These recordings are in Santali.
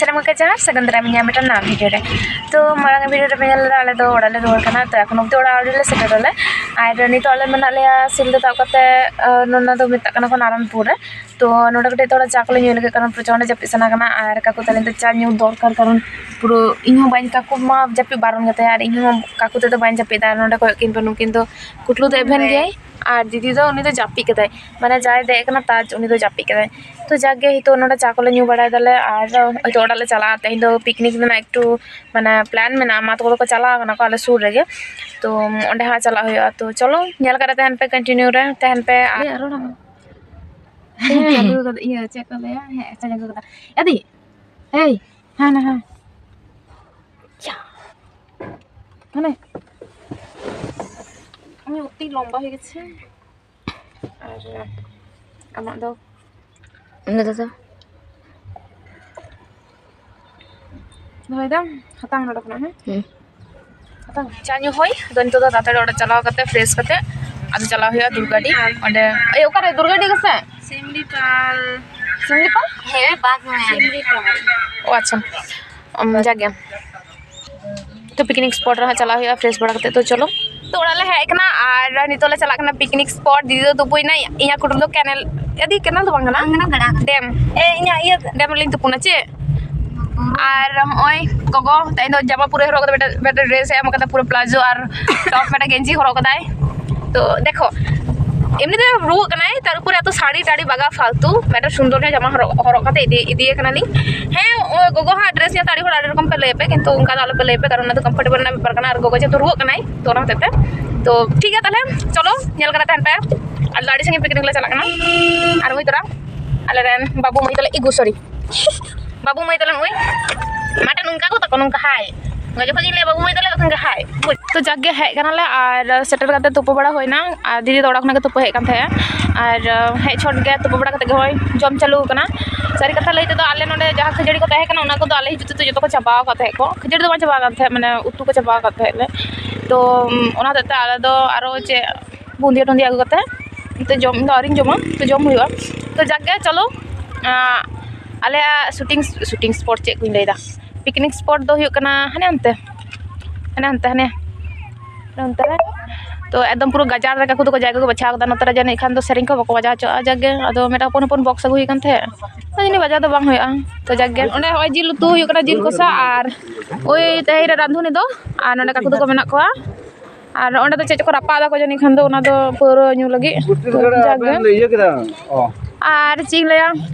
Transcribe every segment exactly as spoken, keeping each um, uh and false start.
ᱥᱟᱱᱟᱢ ᱠᱚᱜᱮ ᱡᱚᱦᱟᱨ, ᱥᱟᱹᱜᱩᱱ ᱫᱟᱨᱟᱢ ᱤᱧᱟᱹᱜ ᱢᱤᱫᱴᱟᱝ ᱱᱟᱣᱟ video ᱨᱮ᱾ ᱛᱚ ᱢᱟᱲᱟᱝ video ᱨᱮᱯᱮ ᱧᱮᱞ ᱞᱮᱫᱟ, ᱟᱞᱮ ᱫᱚ ᱚᱲᱟᱜ ᱞᱮ ᱨᱩᱣᱟᱹᱲ ᱠᱟᱱᱟ᱾ ᱛᱚ ᱮᱠᱷᱚᱱ ᱚᱵᱫᱤ ᱚᱲᱟᱜ ᱟᱹᱣᱨᱤ ᱞᱮ ᱥᱮᱴᱮᱨᱚᱜᱼᱟ ᱞᱮ᱾ ᱟᱨ ᱱᱤᱛᱚᱜ ᱟᱞᱮ ᱢᱮᱱᱟᱜ ᱞᱮᱭᱟ ᱥᱤᱞᱫᱟᱹ ᱛᱟᱵ ᱠᱟᱛᱮ, ᱟᱨ ᱱᱚᱣᱟ ᱫᱚ ᱢᱮᱛᱟᱜ ᱠᱟᱱᱟ ᱠᱚ ᱱᱟᱨᱟᱱᱯᱩᱨ ᱨᱮ᱾ ᱛᱚ ᱱᱚᱰᱮ ᱠᱟᱹᱴᱤᱡ ᱛᱷᱚᱲᱟ ᱪᱟ ᱠᱚᱞᱮ ᱧᱩ ᱞᱮᱜᱮ, ᱠᱟᱨᱚᱱ ᱯᱨᱚᱪᱚᱱᱰ ᱡᱟᱹᱯᱤᱫ ᱥᱟᱱᱟ ᱠᱟᱱᱟ᱾ ᱟᱨ ᱠᱟᱠᱩ ᱛᱟᱹᱞᱤᱧ ᱫᱚ ᱪᱟ ᱧᱩ ᱫᱚᱨᱠᱟᱨ, ᱠᱟᱨᱚᱱ ᱯᱩᱨᱟᱹ ᱤᱧ ᱦᱚᱸ ᱵᱟᱹᱧ, ᱠᱟᱠᱩ ᱢᱟ ᱡᱟᱹᱯᱤᱫ ᱵᱟᱨᱚᱱ ᱜᱮᱛᱟᱭᱟ, ᱟᱨ ᱤᱧ ᱦᱚᱸ ᱠᱟᱠᱩ ᱛᱮᱫᱚ ᱵᱟᱹᱧ ᱡᱟᱹᱯᱤᱫᱟ᱾ ᱟᱨ ᱱᱚᱰᱮ ᱠᱚᱭᱚᱜ ᱠᱤᱱ ᱯᱮ, ᱱᱩᱠᱤᱱ ᱫᱚ ᱠᱩᱴᱞᱩ ᱫᱚ ᱮᱵᱷᱮᱱ ᱜᱮᱭᱟᱭ, ᱟᱨ ᱫᱤᱫᱤ ᱫᱚ ᱩᱱᱤ ᱫᱚ ᱡᱟᱹᱯᱤᱫ ᱠᱮᱫᱟᱭ, ᱢᱟᱱᱮ ᱡᱟᱦᱟᱸᱭ ᱫᱮᱡ ᱠᱟᱱᱟ ᱛᱟᱡᱽ, ᱩᱱᱤ ᱫᱚ ᱡᱟᱹᱯᱤᱫ ᱠᱮᱫᱟᱭ᱾ ᱛᱚ ᱡᱟᱠ ᱜᱮ, ᱱᱤᱛᱚᱜ ᱱᱚᱰᱮ ᱪᱟ ᱠᱚᱞᱮ ᱧᱩ ᱵᱟᱲᱟᱭ ᱫᱟᱞᱮ, ᱟᱨ ᱦᱚᱭᱛᱳ ᱚᱲᱟᱜ ᱞᱮ ᱪᱟᱞᱟᱜᱼᱟ᱾ ᱛᱮᱦᱮᱧ ᱫᱚ picnic ᱨᱮᱱᱟᱜ ᱮᱠᱴᱩ ᱢᱟᱱᱮ plan ᱢᱮᱱᱟᱜᱼᱟ, ᱢᱟ ᱛᱟᱠᱚ ᱫᱚᱠᱚ ᱪᱟᱞᱟᱣ ᱠᱟᱱᱟ ᱠᱚ ᱟᱞᱮ ᱥᱩᱨ ᱨᱮᱜᱮ, ᱛᱚ ᱚᱸᱰᱮ ᱦᱟᱸᱜ ᱪᱟᱞᱟᱜ ᱦᱩᱭᱩᱜᱼᱟ᱾ ᱛᱚ ᱪᱚᱞᱚ, ᱧᱮᱞ ᱠᱟᱛᱮ ᱛᱟᱦᱮᱱ ᱯᱮ, continue ᱨᱮ ᱛᱟᱦᱮᱱ ᱯᱮ᱾ ᱟᱨ ᱪᱟᱹᱞᱩ ᱠᱟᱫᱟ, ᱤᱭᱟᱹ ᱪᱮᱫ ᱠᱚ ᱞᱟᱹᱭᱟ, ᱦᱮᱸ ᱪᱟᱹᱞᱩ ᱠᱟᱫᱟ᱾ ᱟᱫᱤ, ᱮᱭ, ᱦᱟᱱᱟ, ᱦᱟᱱᱟ᱾ ᱪᱟ᱾ ᱦᱟᱱᱮ᱾ ᱩᱱᱤ ᱚᱛᱤ ᱞᱚᱢᱵᱟ ᱦᱩᱭ ᱜᱮᱪᱷᱮ᱾ ᱟᱨ ᱟᱢᱟᱜ ᱫᱚ? ᱤᱧ ᱫᱚ ᱫᱟᱫᱟ᱾ ᱫᱚᱦᱚᱭ ᱫᱟᱢ, ᱦᱟᱛᱟᱣ ᱢᱮ ᱱᱚᱰᱮ ᱠᱷᱚᱱᱟᱜ, ᱦᱮᱸ? ᱦᱩᱸ᱾ ᱦᱟᱛᱟᱣ ᱢᱮ᱾ ᱪᱟ ᱧᱩ ᱦᱩᱭ, ᱟᱫᱚ ᱱᱤᱛᱚᱜ ᱫᱚ ᱛᱟᱲᱟᱛᱟᱲᱤ ᱚᱲᱟᱜ ᱪᱟᱞᱟᱣ ᱠᱟᱛᱮ, fresh ᱠᱟᱛᱮ, ᱟᱫᱚ ᱪᱟᱞᱟᱣ ᱦᱩᱭᱩᱜᱼᱟ ᱫᱩᱨᱜᱟᱰᱤ᱾ ᱚᱸᱰᱮ, ᱮᱭ, ᱚᱠᱟᱨᱮ? ᱫᱩᱨᱜᱟᱰᱤ ᱜᱮᱥᱮ? ᱥᱤᱢᱞᱤᱯᱟᱞ᱾ ᱥᱤᱢᱞᱤᱯᱟᱞ? ᱦᱮᱸ, ᱵᱟᱜᱽ ᱢᱮ᱾ ᱥᱤᱢᱞᱤᱯᱟᱞ᱾ ᱚ, ᱟᱪᱪᱷᱟ᱾ ᱩᱢ, ᱡᱟᱜᱮ᱾ ᱛᱚ, picnic spot ᱨᱮ ᱦᱟᱸᱜ ᱪᱟᱞᱟᱣ ᱦᱩᱭᱩᱜᱼᱟ, fresh ᱵᱟᱲᱟ ᱠᱟᱛᱮ᱾ ᱛᱚ, ᱪᱚᱞᱚ᱾ ᱛᱚ, ᱚᱲᱟᱜ ᱞᱮ ᱦᱮᱡ ᱟᱠᱟᱱᱟ ᱟᱨ ᱱᱤᱛᱚᱜ ᱞᱮ ᱪᱟᱞᱟᱜ ᱠᱟᱱᱟ picnic spot᱾ ᱫᱤᱫᱤ ᱫᱚ ᱛᱩᱯᱩᱭᱮᱱᱟᱭ, ᱤᱧᱟᱹᱜ ᱠᱩᱴᱩᱢ ᱫᱚ canal, ᱮ ᱫᱤ, canal ᱫᱚ ᱵᱟᱝ ᱠᱟᱱᱟ, ᱵᱟᱝ ᱠᱟᱱᱟ, ᱜᱟᱰᱟ ᱠᱟᱱᱟ᱾ Dam᱾ ᱮ, ᱤᱧᱟᱹᱜ ᱤᱭᱟᱹ dam ᱨᱮᱞᱤᱧ ᱛᱩᱯᱩᱱᱟ, ᱪᱮᱫ? ᱟᱨ ᱦᱚᱸᱜᱼᱚᱭ ᱜᱚᱜᱚ, ᱛᱮᱦᱮᱧ ᱫᱚ ᱡᱟᱢᱟ ᱯᱩᱨᱟᱹ ᱦᱚᱨᱚᱜ ᱠᱟᱫᱟ, ᱢᱤᱫᱴᱮᱱ, ᱢᱤᱫᱴᱮᱱ dress ᱮ ᱮᱢ ᱠᱟᱫᱟ, ᱯᱩᱨᱟᱹ ᱯᱞᱟᱡᱳ ᱟᱨ top, ᱢᱤᱫᱴᱮᱱ ᱜᱮᱧᱡᱤ ᱦᱚᱨᱚᱜ ᱠᱟᱫᱟᱭ᱾ ᱛᱚ, ᱫᱮᱠᱷᱚ, ᱮᱢᱱᱤ ᱛᱮ ᱨᱩᱣᱟᱹᱜ ᱠᱟᱱᱟᱭ, ᱛᱟᱨ ᱩᱯᱚᱨᱮ ᱮᱛᱚ ᱥᱟᱹᱲᱤ ᱴᱟᱹᱲᱤ ᱵᱟᱜᱟ ᱯᱷᱟᱞᱛᱩ, ᱢᱤᱫᱴᱮᱱ ᱥᱩᱱᱫᱚᱨ ᱧᱚᱜ ᱡᱟᱢᱟ ᱦᱚᱨᱚᱜ, ᱦᱚᱨᱚᱜ ᱠᱟᱛᱮ ᱤᱫᱤ, ᱤᱫᱤᱭᱮ ᱠᱟᱱᱟᱞᱤᱧ᱾ ᱦᱮᱸ, ᱚ, ᱜᱚᱜᱚ ᱦᱟᱸᱜ dress ᱧᱮᱞ ᱛᱮ ᱟᱹᱰᱤ ᱦᱚᱲ ᱟᱹᱰᱤ ᱨᱚᱠᱚᱢ ᱯᱮ ᱞᱟᱹᱭ ᱟᱯᱮ, ᱠᱤᱱᱛᱩ ᱚᱱᱠᱟ ᱫᱚ ᱟᱞᱚᱯᱮ ᱞᱟᱹᱭ ᱟᱯᱮ, ᱠᱟᱨᱚᱱ ᱚᱱᱟ ᱫᱚ comfortable ᱨᱮᱱᱟᱜ ᱵᱮᱯᱟᱨ ᱠᱟᱱᱟ᱾ ᱟᱨ ᱜᱚᱜᱚ ᱡᱮᱦᱮᱛᱩ ᱨᱩᱣᱟᱹᱜ ᱠᱟᱱᱟᱭ, ᱛᱚ ᱚᱱᱟ ᱦᱚᱛᱮᱡ ᱛᱮ᱾ ᱛᱚ ᱴᱷᱤᱠ ᱜᱮᱭᱟ ᱛᱟᱦᱞᱮ, ᱪᱚᱞᱚ ᱧᱮᱞ ᱠᱟᱛᱮ ᱛᱟᱦᱮᱱ ᱯᱮ᱾ ᱟᱞᱮ ᱫᱚ ᱟᱹᱰᱤ ᱥᱟᱺᱜᱤᱧ picnic ᱞᱮ ᱪᱟᱞᱟᱜ ᱠᱟᱱᱟ᱾ ᱟᱨ ᱩᱱᱤ ᱛᱚᱨᱟ ᱟᱞᱮ ᱨᱮᱱ ᱵᱟᱹᱵᱩ ᱢᱟᱹᱭ ᱛᱟᱞᱮ, ᱤᱜᱩ, sorry, ᱵᱟᱹᱵᱩ ᱢᱟᱹᱭ ᱛᱟᱞᱮ ᱱᱩᱭ, ᱢᱟᱴᱟ ᱱᱚᱝᱠᱟ ᱠᱚ ᱛᱟᱠᱚ, ᱱᱚᱝᱠᱟ ᱦᱟᱭ᱾ ᱱᱚᱣᱟ ᱡᱚᱠᱷᱚᱱ ᱜᱤᱧ ᱞᱟᱹᱭᱟ ᱵᱟᱹᱵᱩ ᱢᱟᱹᱭ ᱛᱟᱞᱮ, ᱛᱚᱠᱷᱚᱱ ᱜᱮ ᱦᱟᱭ᱾ ᱛᱚ ᱡᱟᱠ ᱜᱮ ᱦᱮᱡ ᱠᱟᱱᱟᱞᱮ ᱟᱨ ᱥᱮᱴᱮᱨ ᱠᱟᱛᱮ ᱛᱩᱯᱩ ᱵᱟᱲᱟ ᱦᱩᱭᱱᱟ᱾ ᱟᱨ ᱫᱤᱫᱤ ᱫᱚ ᱚᱲᱟᱜ ᱠᱷᱚᱱᱟᱜ ᱜᱮ ᱛᱩᱯᱩ ᱦᱮᱡ ᱠᱟᱱ ᱛᱟᱦᱮᱸᱜᱼᱟ᱾ ᱟᱨ ᱦᱮᱡ ᱪᱷᱚᱴ ᱜᱮ ᱛᱩᱯᱩ ᱵᱟᱲᱟ ᱠᱟᱛᱮ ᱜᱮ ᱦᱚᱸᱜᱼᱚᱭ ᱡᱚᱢ ᱪᱟᱹᱞᱩ ᱟᱠᱟᱱᱟ᱾ ᱥᱟᱹᱨᱤ ᱠᱟᱛᱷᱟ ᱞᱟᱹᱭ ᱛᱮᱫᱚ ᱟᱞᱮ ᱱᱚᱰᱮ ᱡᱟᱦᱟᱸ ᱠᱷᱟᱹᱡᱟᱹᱲᱤ ᱠᱚ ᱛᱟᱦᱮᱸ ᱠᱟᱱᱟ, ᱚᱱᱟ ᱠᱚᱫᱚ ᱟᱞᱮ ᱦᱤᱡᱩᱜ ᱛᱮᱫᱚ ᱡᱚᱛᱚ ᱠᱚ ᱪᱟᱵᱟ ᱟᱠᱟᱫ ᱛᱟᱦᱮᱸᱫ ᱠᱚ᱾ ᱠᱷᱟᱹᱡᱟᱹᱲᱤ ᱫᱚ ᱵᱟᱝ ᱪᱟᱵᱟ ᱟᱠᱟᱫ ᱛᱟᱦᱮᱸᱫ, ᱢᱟᱱᱮ ᱩᱛᱩ ᱠᱚ ᱪᱟᱵᱟ ᱟᱠᱟᱫ ᱛᱟᱦᱮᱸᱫ ᱞᱮ᱾ ᱛᱚ ᱚᱱᱟ ᱦᱚᱛᱮᱡ ᱛᱮ ᱟᱞᱮ ᱫᱚ ᱟᱨᱚ ᱪᱮᱫ ᱵᱩᱸᱫᱤᱭᱟᱹ ᱴᱩᱸᱫᱤᱭᱟᱹ ᱟᱹᱜᱩ ᱠᱟᱛᱮ ᱱᱤᱛᱚᱜ ᱡᱚᱢ, ᱤᱧ ᱫᱚ ᱟᱹᱣᱨᱤᱧ ᱡᱚᱢᱟ, ᱛᱚ ᱡᱚᱢ ᱦᱩᱭᱩᱜᱼᱟ᱾ ᱛᱚ ᱡᱟᱠ ᱜᱮ ᱪᱚᱞᱚ, ᱟᱸ, ᱟᱞᱮᱭᱟᱜ ᱥᱩᱴᱤᱝ ᱥᱩᱴᱤᱝ ᱥᱯᱚᱴ, ᱪᱮᱫ ᱠᱚᱧ ᱞᱟᱹᱭᱫᱟ, ᱯᱤᱠᱱᱤᱠ ᱥᱯᱚᱴ ᱫᱚ ᱦᱩᱭᱩᱜ ᱠᱟᱱᱟ ᱦᱟᱱᱮ ᱚᱱᱛᱮ, ᱦᱟᱱᱮ ᱚᱱᱛᱮ, ᱦᱟᱱᱮ ᱚᱱᱛᱮ ᱨᱮ᱾ ᱛᱚ ᱮᱠᱫᱚᱢ ᱯᱩᱨᱟᱹ ᱜᱟᱡᱟᱲ ᱨᱮ ᱠᱟᱠᱩ ᱛᱟᱠᱚ ᱡᱟᱭᱜᱟ ᱠᱚ ᱵᱟᱪᱷᱟᱣ ᱠᱟᱫᱟ᱾ ᱱᱚᱛᱮ ᱨᱮ ᱡᱟᱹᱱᱤᱡ ᱠᱷᱟᱱ ᱫᱚ ᱥᱮᱨᱮᱧ ᱠᱚ ᱵᱟᱠᱚ ᱵᱟᱡᱟᱣ ᱦᱚᱪᱚᱣᱟᱜᱼᱟ, ᱡᱟᱜᱮ᱾ ᱟᱫᱚ ᱢᱤᱫᱴᱟᱝ ᱦᱚᱯᱚᱱ ᱦᱚᱯᱚᱱ ᱵᱚᱠᱥ ᱟᱹᱜᱩ ᱦᱩᱭ ᱠᱟᱱ ᱛᱟᱦᱮᱸᱫ, ᱟᱫᱚ ᱡᱟᱹᱱᱤᱡ ᱵᱟᱡᱟᱣ ᱫᱚ ᱵᱟᱝ ᱦᱩᱭᱩᱜᱼᱟ᱾ ᱛᱚ ᱡᱟᱜᱮ, ᱚᱸᱰᱮ ᱦᱚᱸᱜᱼᱚᱭ ᱡᱤᱞ ᱩᱛᱩ ᱦᱩᱭᱩᱜ ᱠᱟᱱᱟ, ᱡᱤᱞ ᱠᱚᱥᱟ, ᱟᱨ ᱳᱭ ᱛᱮᱦᱮᱧ ᱨᱮ ᱨᱟᱸᱫᱷᱩᱱᱤ ᱫᱚ, ᱟᱨ ᱱᱚᱰᱮ ᱠᱟᱠᱩ ᱛᱟᱠᱚ ᱢᱮᱱᱟᱜ ᱠᱚᱣᱟ᱾ ᱟᱨ ᱚᱸᱰᱮ ᱫᱚ ᱪᱮᱫ ᱪᱚᱠᱚ ᱨᱟᱯᱟᱜ ᱫᱟᱠᱚ ᱡᱟᱹᱱᱤᱡ ᱠᱷᱟᱱ ᱫᱚ, ᱚᱱᱟ ᱫᱚ ᱯᱟᱹᱣᱨᱟᱹ ᱧᱩ ᱞᱟᱹᱜᱤᱫ᱾ ᱛᱚ ᱡᱟᱜᱮ᱾ ᱤᱭᱟᱹ ᱠᱮᱫᱟ᱾ ᱚ᱾ ᱟᱨ ᱪᱮᱫ ᱤᱧ ᱞᱟᱹᱭᱟ,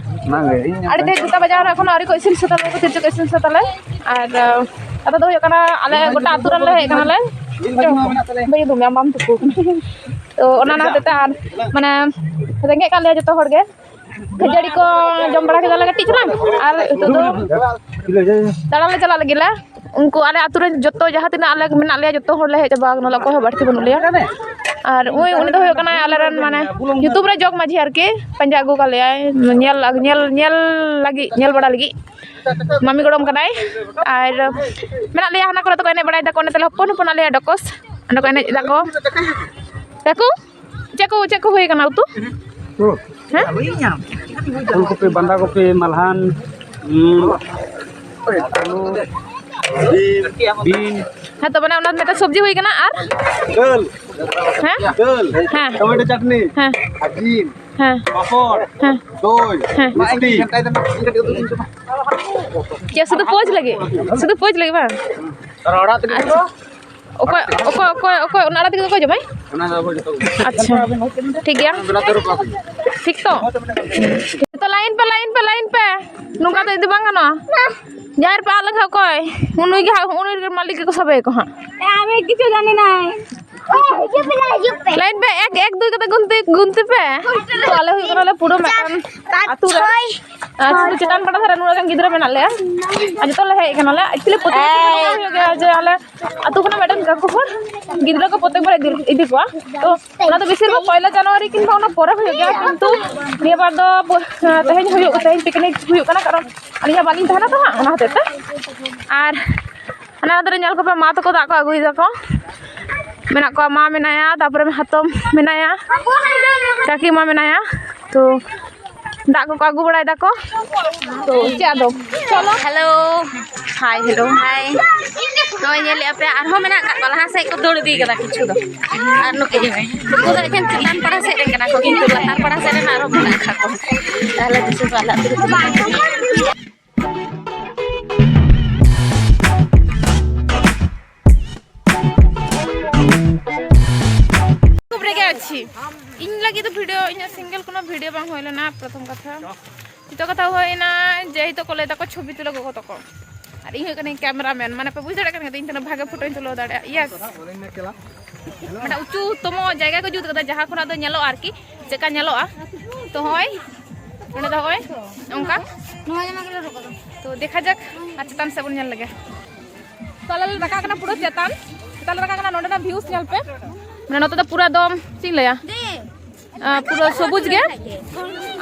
ᱚᱱᱟᱜᱮ ᱤᱧ ᱟᱹᱰᱤ ᱛᱮᱫ ᱫᱩᱴᱟ ᱵᱟᱡᱟᱣ ᱨᱮ ᱮᱠᱷᱚᱱᱳ ᱟᱹᱣᱨᱤ ᱠᱚ ᱤᱥᱤᱱ ᱥᱟᱹᱛᱟ, ᱞᱟᱹᱭ ᱠᱚ ᱛᱤᱨᱮ ᱪᱚᱠᱚ ᱤᱥᱤᱱ ᱥᱟᱹᱛᱟᱞᱮ᱾ ᱟᱨ ᱟᱸ, ᱟᱫᱚ ᱫᱚ ᱦᱩᱭᱩᱜ ᱠᱟᱱᱟ, ᱟᱞᱮ ᱜᱚᱴᱟ ᱟᱹᱛᱩ ᱨᱮᱱ ᱞᱮ ᱦᱮᱡ ᱠᱟᱱᱟᱞᱮ᱾ ᱵᱟᱹᱧ ᱩᱫᱩᱜ ᱢᱮᱭᱟ, ᱵᱟᱢ ᱛᱩᱯᱩ ᱠᱟᱱᱟ᱾ ᱛᱚ ᱚᱱᱟ ᱚᱱᱟ ᱦᱚᱛᱮᱡ ᱛᱮ ᱟᱨ ᱢᱟᱱᱮ ᱨᱮᱸᱜᱮᱡ ᱠᱟᱜ ᱞᱮᱭᱟ ᱡᱚᱛᱚ ᱦᱚᱲ ᱜᱮ᱾ ᱠᱷᱟᱹᱡᱟᱹᱲᱤ ᱠᱚ ᱡᱚᱢ ᱵᱟᱲᱟ ᱠᱮᱫᱟᱞᱮ ᱠᱟᱹᱴᱤᱡ ᱪᱟᱞᱟᱝ, ᱟᱨ ᱱᱤᱛᱚᱜ ᱫᱚ ᱫᱟᱬᱟᱱ ᱞᱮ ᱪᱟᱞᱟᱜ ᱞᱟᱹᱜᱤᱫ ᱞᱮ᱾ ᱩᱱᱠᱩ ᱟᱞᱮ ᱟᱹᱛᱩ ᱨᱮᱱ ᱡᱚᱛᱚ ᱡᱟᱦᱟᱸ ᱛᱤᱱᱟᱹᱜ ᱟᱞᱮ ᱢᱮᱱᱟᱜ ᱞᱮᱭᱟ, ᱡᱚᱛᱚ ᱦᱚᱲ ᱞᱮ ᱦᱮᱡ ᱪᱟᱵᱟ ᱟᱠᱟᱱᱟ, ᱚᱠᱚᱭ ᱦᱚᱸ ᱵᱟᱹᱲᱛᱤ ᱵᱟᱹᱱᱩᱜ ᱞᱮᱭᱟ᱾ ᱟᱨ ᱩᱱᱤ, ᱩᱱᱤ ᱫᱚ ᱦᱩᱭᱩᱜ ᱠᱟᱱᱟᱭ ᱟᱞᱮ ᱨᱮᱱ ᱢᱟᱱᱮ ᱧᱩᱛᱩᱢ ᱨᱮ ᱡᱚᱜᱽ ᱢᱟᱹᱡᱷᱤ ᱟᱨᱠᱤ, ᱯᱟᱸᱡᱟ ᱟᱹᱜᱩ ᱠᱟᱜ ᱞᱮᱭᱟᱭ, ᱧᱮᱞ, ᱧᱮᱞ, ᱧᱮᱞ ᱞᱟᱹᱜᱤᱫ, ᱧᱮᱞ ᱵᱟᱲᱟ ᱞᱟᱹᱜᱤᱫ᱾ ᱢᱟᱢᱤ ᱜᱚᱲᱚᱢ ᱠᱟᱱᱟᱭ᱾ ᱟᱨ ᱢᱮᱱᱟᱜ ᱞᱮᱭᱟ ᱦᱟᱱᱟ ᱠᱚᱨᱮ ᱫᱚᱠᱚ ᱮᱱᱮᱡ ᱵᱟᱲᱟᱭ ᱫᱟᱠᱚ, ᱚᱸᱰᱮ ᱛᱟᱞᱮ ᱦᱚᱯᱚᱱ ᱦᱚᱯᱚᱱ ᱟᱞᱮᱭᱟ ᱰᱚᱠᱚᱥ, ᱚᱸᱰᱮ ᱠᱚ ᱮᱱᱮᱡ ᱫᱟᱠᱚ᱾ ᱠᱟᱠᱩ, ᱪᱮᱫ ᱠᱚ, ᱪᱮᱫ ᱠᱚ ᱦᱩᱭ ᱠᱟᱱᱟ ᱩᱛᱩ? ᱦᱮᱸ? ᱯᱷᱩᱞᱠᱚᱯᱤ, ᱵᱟᱸᱫᱷᱟᱠᱚᱯᱤ, ᱢᱟᱞᱦᱟᱱ, ᱩᱸ, ᱟᱹᱞᱩ, ᱵᱤᱱ, ᱵᱤᱱ᱾ ᱦᱮᱸ, ᱛᱚ ᱢᱟᱱᱮ ᱚᱱᱟ ᱢᱤᱫᱴᱮᱱ ᱥᱚᱵᱽᱡᱤ ᱦᱩᱭ ᱠᱟᱱᱟ, ᱟᱨ? ᱫᱟᱹᱞ, ᱦᱮᱸ? ᱫᱟᱹᱞ, ᱦᱮᱸ᱾ ᱴᱚᱢᱮᱴᱳ ᱪᱟᱴᱱᱤ, ᱦᱮᱸ᱾ ᱟᱨ ᱡᱤᱞ, ᱦᱮᱸ᱾ ᱯᱟᱯᱚᱲ, ᱦᱮᱸ᱾ ᱫᱳᱭ, ᱦᱮᱸ᱾ ᱢᱤᱥᱴᱤ᱾ ᱪᱮᱫ ᱥᱩᱫᱷᱩ ᱯᱳᱡᱽ ᱞᱟᱹᱜᱤᱫ? ᱥᱩᱫᱷᱩ ᱯᱳᱡᱽ ᱞᱟᱹᱜᱤᱫ ᱵᱟᱝ? ᱟᱨ ᱟᱲᱟᱜ ᱛᱤᱠᱤ ᱟᱪᱪᱷᱟ᱾ ᱚᱠᱚᱭ, ᱚᱠᱚᱭ, ᱚᱠᱚᱭ, ᱚᱠᱚᱭ ᱚᱱᱟ ᱟᱲᱟᱜ ᱛᱤᱠᱤ ᱫᱚ ᱚᱠᱚᱭ ᱡᱚᱢᱟᱭ? ᱚᱱᱟ ᱫᱚ ᱟᱵᱚ ᱡᱚᱛᱚ ᱜᱮ᱾ ᱟᱪᱪᱷᱟ᱾ ᱴᱷᱤᱠ ᱜᱮᱭᱟ᱾ ᱵᱮᱞᱟᱛᱮ ᱨᱚᱯᱟ ᱠᱚ᱾ ᱴᱷᱤᱠ ᱛᱚ? ᱡᱚᱛᱚ ᱞᱟᱭᱤᱱ ᱯᱮ, ᱞᱟᱭᱤᱱ ᱯᱮ, ᱞᱟᱭᱤᱱ ᱯᱮ᱾ ᱱᱚᱝᱠᱟ ᱫᱚ ᱤᱫᱤ ᱵᱟᱝ ᱜᱟᱱᱚᱜᱼᱟ᱾ ᱡᱟᱦᱟᱸᱭ ᱨᱮᱯᱮ ᱟᱫ ᱞᱮᱱᱠᱷᱟᱱ ᱚᱠᱚᱭ? ᱩᱱᱩᱭ ᱜᱮ ᱦᱟᱸᱜ, ᱩᱱᱩᱭ ᱜᱮ ᱢᱟᱹᱞᱤᱠ ᱜᱮᱠᱚ ᱥᱟᱵᱮᱭᱟᱠᱚ ᱦᱟᱸᱜ᱾ ᱮ, ᱟᱢ ᱮᱠ ᱠᱤᱪᱷᱩ ᱡᱟᱱᱮ ᱱᱟᱭ᱾ ᱮ, ᱦᱤᱡᱩᱜ ᱯᱮ, ᱦᱤᱡᱩᱜ ᱯᱮ᱾ ᱞᱟᱭᱤᱱ ᱯᱮ, ᱮᱠ, ᱮᱠ, ᱫᱩᱭ ᱠᱟᱛᱮ ᱜᱩᱱᱛᱤ, ᱜᱩᱱᱛᱤ ᱯᱮ᱾ ᱛᱚ, ᱟᱞᱮ ᱦᱩᱭᱩᱜ ᱠᱟᱱᱟᱞᱮ ᱯᱩᱨᱟᱹ ᱢᱤᱫᱴᱟᱝ ᱟᱹᱛᱩ ᱨᱮ᱾ ᱪᱷᱚᱭ᱾ ᱟᱨ ᱥᱩᱫᱷᱩ ᱪᱮᱛᱟᱱ ᱯᱟᱦᱴᱟ ᱫᱷᱟᱨᱮ ᱱᱩᱱᱟᱹᱜ ᱜᱟᱱ ᱜᱤᱫᱽᱨᱟᱹ ᱢᱮᱱᱟᱜ ᱞᱮᱭᱟ᱾ ᱟᱨ ᱡᱚᱛᱚ ᱞᱮ ᱦᱮᱡ ᱠᱟᱱᱟᱞᱮ᱾ Actually, ᱯᱨᱚᱛᱮᱠ ᱵᱚᱪᱷᱚᱨ ᱱᱚᱝᱠᱟ ᱦᱩᱭᱩᱜ ᱜᱮᱭᱟ ᱡᱮ ᱟᱞᱮ ᱟᱹᱛᱩ ᱠᱷᱚᱱᱟᱜ ᱢᱤᱫᱴᱮᱱ ᱜᱟᱹᱠᱷᱩᱲ ᱦᱚᱲ ᱜᱤᱫᱽᱨᱟᱹ ᱠᱚ ᱯᱨᱚᱛᱮᱠ ᱵᱟᱨ ᱤᱫᱤ, ᱤᱫᱤ ᱠᱚᱣᱟ᱾ ᱛᱚ, ᱚᱱᱟ ᱫᱚ ᱵᱮᱥᱤᱨ ᱵᱷᱟᱜᱽ ᱯᱚᱭᱞᱟ ᱡᱟᱱᱩᱣᱟᱨᱤ ᱠᱤᱝᱵᱟ ᱚᱱᱟ ᱯᱚᱨᱮ ᱦᱩᱭᱩᱜ ᱜᱮᱭᱟ, ᱠᱤᱱᱛᱩ ᱱᱤᱭᱟᱹ ᱵᱟᱨ ᱫᱚ ᱯᱚ-, ᱛᱮᱦᱮᱧ ᱦᱩᱭᱩᱜ, ᱛᱮᱦᱮᱧ ᱯᱤᱠᱱᱤᱠ ᱦᱩᱭᱩᱜ ᱠᱟᱱᱟ, ᱠᱟᱨᱚᱱ ᱟᱹᱞᱤᱧ ᱦᱚᱸ ᱵᱟᱹᱞᱤᱧ ᱛᱟᱦᱮᱱᱟ ᱛᱚ ᱦᱟᱸᱜ, ᱚᱱᱟ ᱦᱚᱛᱮᱡ ᱛᱮ᱾ ᱟᱨ ᱚᱱᱟ ᱫᱷᱟᱨᱮ ᱧᱮᱞ ᱠᱚᱯᱮ, ᱢᱟ ᱛᱟᱠᱚ ᱫᱟᱜ ᱠᱚ ᱟᱹᱜᱩᱭ ᱫᱟᱠᱚ, ᱢᱮᱱᱟᱜ ᱠᱚᱣᱟ, ᱢᱟ ᱢᱮᱱᱟᱭᱟ, ᱛᱟᱨᱯᱚᱨᱮ ᱦᱟᱛᱚᱢ ᱢᱮᱱᱟᱭᱟ, ᱠᱟᱹᱠᱤ ᱢᱟ ᱢᱮᱱᱟᱭᱟ᱾ ᱛᱚ, ᱫᱟᱜ ᱠᱚᱠᱚ ᱟᱹᱜᱩ ᱵᱟᱲᱟᱭ ᱫᱟᱠᱚ᱾ ᱛᱚ ᱪᱮᱫ ᱟᱫᱚ, ᱪᱚᱞᱚ᱾ ᱦᱮᱞᱳ᱾ ᱦᱟᱭ, ᱦᱮᱞᱳ᱾ ᱦᱟᱭ᱾ ᱱᱚᱜᱼᱚᱭ ᱧᱮᱞᱮᱫᱼᱟ ᱯᱮ, ᱟᱨᱦᱚᱸ ᱢᱮᱱᱟᱜ ᱟᱠᱟᱫ ᱠᱚᱣᱟ, ᱞᱟᱦᱟ ᱥᱮᱫ ᱠᱚ ᱫᱟᱹᱲ ᱤᱫᱤ ᱠᱟᱫᱟ ᱠᱤᱪᱷᱩ ᱫᱚ᱾ ᱟᱨ ᱱᱩᱠᱩ ᱫᱚ ᱮᱠᱮᱱ ᱪᱮᱛᱟᱱ ᱯᱟᱲᱟ ᱥᱮᱫ ᱨᱮᱱ ᱠᱟᱱᱟ ᱠᱚ, ᱠᱤᱱᱛᱩ ᱞᱟᱛᱟᱨ ᱯᱟᱲᱟ ᱥᱮᱫ ᱨᱮᱱ ᱟᱨᱦᱚᱸ ᱢᱮᱱᱟᱜ ᱟᱠᱟᱫ ᱠᱚᱣᱟ᱾ ᱛᱟᱦᱞᱮ ᱫᱤᱥᱚᱢ ᱟᱞᱮ ᱟᱹᱛᱩ ᱨᱮ ᱪᱩᱯ ᱨᱮᱜᱮ ᱟᱪᱪᱷᱤ᱾ ᱤᱧ ᱞᱟᱹᱜᱤᱫ ᱫᱚ ᱵᱷᱤᱰᱤᱭᱳ, ᱤᱧᱟᱹᱜ ᱥᱤᱝᱜᱮᱞ ᱠᱳᱱᱳ ᱵᱷᱤᱰᱤᱭᱳ ᱵᱟᱝ ᱦᱩᱭ ᱞᱮᱱᱟ, ᱯᱨᱚᱛᱷᱚᱢ ᱠᱟᱛᱷᱟ᱾ ᱱᱤᱛᱚᱜ ᱠᱟᱛᱷᱟ ᱦᱩᱭᱱᱟ ᱡᱮ ᱦᱤᱛᱚᱜ ᱠᱚ ᱞᱟᱹᱭ ᱫᱟᱠᱚ ᱪᱷᱚᱵᱤ ᱛᱩᱞᱟᱹ ᱜᱚᱜᱚ ᱛᱟᱠᱚ, ᱟᱨ ᱤᱧ ᱦᱩᱭᱩᱜ ᱠᱟᱹᱱᱟᱹᱧ ᱠᱮᱢᱮᱨᱟᱢᱮᱱ, ᱢᱟᱱᱮ ᱯᱮ ᱵᱩᱡᱽ ᱫᱟᱲᱮᱭᱟᱜ ᱠᱟᱱ ᱜᱮᱭᱟ ᱤᱧ ᱛᱤᱱᱟᱹᱜ ᱵᱷᱟᱜᱮ ᱯᱷᱳᱴᱳᱧ ᱛᱩᱞᱟᱹᱣ ᱫᱟᱲᱮᱭᱟᱜᱼᱟ᱾ ᱭᱮᱥ, ᱢᱟᱱᱮ ᱩᱪᱩ ᱛᱚᱢᱚ ᱡᱟᱭᱜᱟ ᱠᱚ ᱡᱩᱛ ᱠᱟᱫᱟ, ᱡᱟᱦᱟᱸ ᱠᱷᱚᱱᱟᱜ ᱫᱚ ᱧᱮᱞᱚᱜᱼᱟ ᱟᱨᱠᱤ ᱪᱮᱫᱠᱟ ᱧᱮᱞᱚᱜᱼᱟ᱾ ᱛᱚ ᱦᱚᱸᱜᱼᱚᱭ ᱱᱚᱸᱰᱮ ᱫᱚ ᱦᱚᱸᱜᱼᱚᱭ ᱱᱚᱝᱠᱟ᱾ ᱛᱚ ᱫᱮᱠᱷᱟ ᱡᱟᱠ, ᱟᱨ ᱪᱮᱛᱟᱱ ᱥᱮᱫ ᱵᱚᱱ ᱧᱮᱞ ᱞᱮᱜᱮ᱾ ᱛᱚ ᱟᱞᱮ ᱞᱮ ᱨᱟᱠᱟᱵ ᱠᱟᱱᱟ ᱯᱩᱨᱟᱹ ᱪᱮᱛᱟᱱ, ᱪᱮᱛᱟᱱ ᱞᱮ ᱨᱟᱠᱟᱵ ᱠᱟᱱᱟ᱾ ᱱᱚᱸᱰᱮᱱᱟᱜ ᱵᱷᱤᱭᱩᱥ ᱧᱮᱞ ᱯᱮ, ᱢᱟᱱᱮ ᱱᱚᱛᱮ ᱫᱚ ᱯᱩᱨᱟᱹ ᱮᱠᱫᱚᱢ ᱪᱮᱫ ᱤᱧ ᱞᱟᱹᱭᱟ, ᱟᱸ, ᱯᱩᱨᱟᱹ ᱥᱚᱵᱩᱡ ᱜᱮ᱾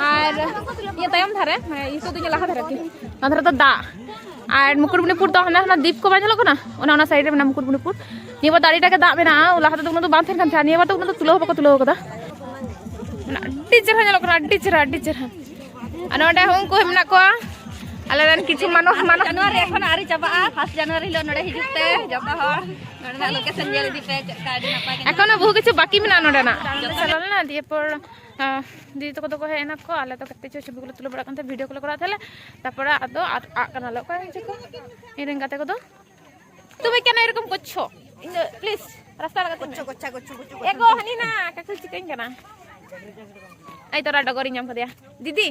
ᱟᱨ ᱤᱧᱟᱹᱜ ᱛᱟᱭᱚᱢ ᱫᱷᱟᱨᱮ, ᱢᱟᱱᱮ ᱱᱤᱛᱚᱜ ᱫᱚ ᱤᱧᱟᱹᱜ ᱞᱟᱦᱟ ᱫᱷᱟᱨᱮ ᱟᱨᱠᱤ, ᱚᱱᱟ ᱫᱷᱟᱨᱮ ᱫᱚ ᱫᱟᱜ᱾ ᱟᱨ ᱢᱩᱠᱩᱴᱢᱩᱱᱤᱯᱩᱨ ᱫᱚ ᱦᱟᱱᱟ, ᱦᱟᱱᱟ ᱫᱤᱯ ᱠᱚ ᱵᱟᱝ ᱧᱮᱞᱚᱜ ᱠᱟᱱᱟ, ᱚᱱᱟ, ᱚᱱᱟ ᱥᱟᱭᱤᱰ ᱨᱮ ᱢᱮᱱᱟᱜᱼᱟ ᱢᱩᱠᱩᱴᱢᱩᱱᱤᱯᱩᱨ᱾ ᱱᱤᱭᱟᱹ ᱵᱟᱨ ᱫᱚ ᱟᱹᱰᱤᱴᱟ ᱜᱮ ᱫᱟᱜ ᱢᱮᱱᱟᱜᱼᱟ, ᱞᱟᱦᱟ ᱛᱮᱫᱚ ᱩᱱᱟᱹᱜ ᱫᱚ ᱵᱟᱝ ᱛᱟᱦᱮᱸ ᱠᱟᱱ ᱛᱟᱦᱮᱸᱫ, ᱱᱤᱭᱟᱹ ᱵᱟᱨ ᱫᱚ ᱩᱱᱟᱹᱜ ᱫᱚ ᱛᱩᱞᱟᱹᱣ ᱦᱚᱸ ᱵᱟᱠᱚ ᱛᱩᱞᱟᱹᱣ ᱠᱟᱫᱟ᱾ ᱢᱟᱱᱮ ᱟᱹᱰᱤ ᱪᱮᱦᱨᱟ ᱧᱮᱞᱚᱜ ᱠᱟᱱᱟ, ᱟᱹᱰᱤ ᱪᱮᱦᱨᱟ, ᱟᱹᱰᱤ ᱪᱮᱦᱨᱟ᱾ ᱟᱨ ᱱᱚᱰᱮ ᱦᱚᱸ ᱩᱱᱠᱩ ᱢᱮᱱᱟᱜ ᱠᱚᱣᱟ, ᱟᱞᱮ ᱨᱮᱱ ᱠᱤᱪᱷᱩ ᱢᱟᱱᱚᱥ, ᱢᱟᱱᱚᱥ ᱡᱟᱱᱩᱣᱟᱨᱤ ᱮᱠᱷᱚᱱ ᱟᱹᱣᱨᱤ ᱪᱟᱵᱟᱜᱼᱟ, ᱯᱷᱟᱥᱴ ᱡᱟᱱᱩᱣᱟᱨᱤ ᱦᱤᱞᱳᱜ ᱱᱚᱰᱮ ᱦᱤᱡᱩᱜ ᱯᱮ ᱡᱚᱛᱚ ᱦᱚᱲ, ᱱᱚᱰᱮᱱᱟᱜ ᱞᱳᱠᱮᱥᱚᱱ ᱧᱮᱞ ᱤᱫᱤ ᱯᱮ, ᱪᱮᱫ ᱞᱮᱠᱟ ᱟᱹᱰᱤ ᱱᱟᱯᱟᱭ ᱜᱮ ᱮᱠᱷᱚᱱᱳ ᱧᱮᱞᱚᱜ ᱵᱚᱦᱩ ᱠᱤᱪᱷᱩ ᱵᱟᱹᱠᱤ ᱢᱮᱱᱟᱜᱼᱟ ᱱᱚᱰᱮᱱᱟᱜ᱾ ᱡᱚᱛᱚ ᱪᱟᱞᱟᱣ ᱞᱮᱱᱟ, ᱫᱤᱭᱮ ᱯᱚᱨ, ᱟᱸ, ᱫᱤᱫᱤ ᱛᱟᱠᱚ ᱫᱚᱠᱚ ᱦᱮᱡ ᱮᱱᱟ ᱠᱚ, ᱟᱞᱮ ᱫᱚ ᱠᱟᱹᱴᱤᱡ ᱪᱚ ᱪᱷᱚᱵᱤ ᱠᱚᱞᱮ ᱛᱩᱞᱟᱹᱣ ᱵᱟᱲᱟᱜ ᱠᱟᱱ ᱛᱟᱦᱮᱸᱫ, ᱵᱷᱤᱰᱤᱭᱳ ᱠᱚᱞᱮ ᱠᱚᱨᱟᱣ ᱛᱟᱦᱞᱮ, ᱛᱟᱨᱯᱚᱨᱮ ᱟᱫᱚ ᱟᱫ, ᱟᱫ ᱠᱟᱱᱟᱞᱮ᱾ ᱚᱠᱟᱭ ᱱᱟᱪᱚ ᱠᱚ ᱤᱧ ᱨᱮᱱ ᱜᱟᱛᱮ ᱠᱚᱫᱚ? তুমি কেন এরকম করছো? ইᱧ ᱫᱚ, ᱯᱞᱤᱡ, ᱨᱟᱥᱛᱟ ᱟᱲᱟᱜ ᱠᱟᱹᱛᱤᱧ ᱢᱮ᱾ ᱜᱚᱪᱪᱷᱟ, ᱜᱚᱪᱪᱷᱟ, ᱜᱚᱪᱪᱷᱟ, ᱮ ᱜᱚ, ᱦᱟᱹᱱᱤ ᱱᱟ, ᱠᱟᱠᱩ ᱪᱤᱠᱟᱹᱧ ᱠᱟᱱᱟ᱾ ᱮᱭ ᱛᱚᱨᱟ ᱰᱚᱜᱚᱨᱤᱧ ᱧᱟᱢ ᱠᱟᱫᱮᱭᱟ᱾ ᱫᱤᱫᱤ,